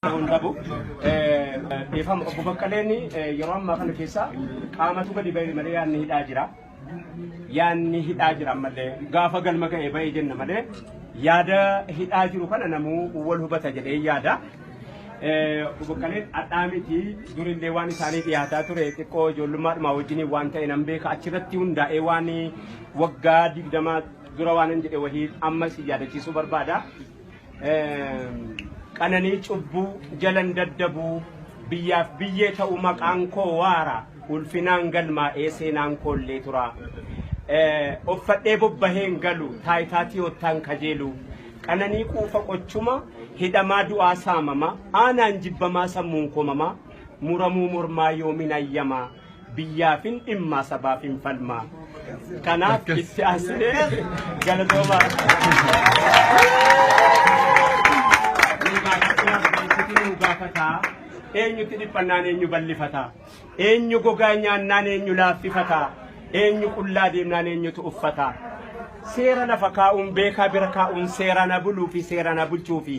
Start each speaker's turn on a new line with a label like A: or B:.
A: Ta'uun dhabu. Dhiifama obbo Baqqaleen yeroo ammaa kana keessa qaamatu gadi ba'e malee yaadni hidhaa jira. Yaadni hidhaa jira ammallee gaafa galma ga'e ba'e jenna malee yaada hidhaa jiru kana namuu wal hubata jedhee yaada. Obbo Baqqaleen hadhaa miti durillee waan isaanii dhiyaataa ture xiqqoo ijoollummaadhuma wajjiniin waan ta'e nan beeka achirratti hundaa'ee waan waggaa 20 dura waan hin jedhe wahii ammas yaadachiisuu barbaada. Qananii cubbuu jalan daddabuu biyyaaf biyyee ta'u maqaan koo waara ulfinaan galmaa'ee seenaan koollee tura. Uffadhee bobbaheen galu taayitaa tiyoottaan kajeelu qananii quufa qochuma hidhamaa du'aa saamama aanaan jibbamaa sammuun komama muramuu mormaa yoomin ayyamaa biyyaafin dhimmaa sabaafin falmaa. Kanaaf itti aansinee galatoomaa. Nu gaafataa eenyutti dhiphannaan eenyu bal'ifataa eenyu gogaa nyaannaan eenyu laaffifataa eenyu qullaa deemnaan eenyutu uffataa seera lafa kaa'uun beekaa bira kaa'uun seera na buluu fi seera na bulchuu fi